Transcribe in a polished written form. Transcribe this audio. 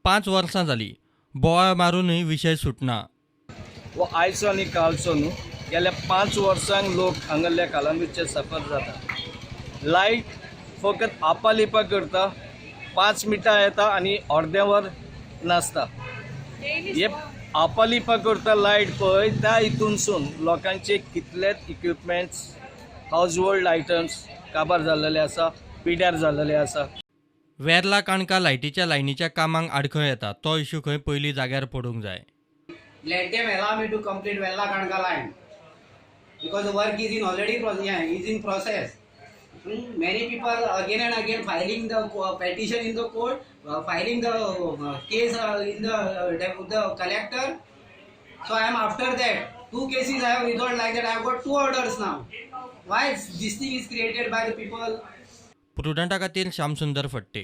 5 वर्सां जालीं, बोवाळ मारुनूय विशय सुटना. हो आयचो आनी कालचो न्हू, गेल्या 5 वर्सांक लोक हांगासरल्या कलंगूटचे सफर जाता. लायट फकत आपालिपा करता. 5 मिनटां येता आनी अर्दें वर नासता. हे आपालिपा करता लायट पळय, त्या हितूनसून लोकांचे कितलेच इक्विपमेंट्स, हावज होल्ड आयटम्स काबार जाल्लेले आसा, पिड्यार जाल्लेले आसा. वेर्ला काणका लायटीच्या लायनीच्या कामांक आडखळ येता, तो इशू खंय पयलीं जाग्यार पडूंक जाय. Let them allow me to complete Verla Kanka line because the work is in already yeah, is in process. Many people again and again filing the petition in the court, filing the case in the collector. So I am after that. Two cases I have resolved like that. I have got two orders now. Why this thing is created by the people? प्रुडंटा खातीर श्यामसुंदर फडते.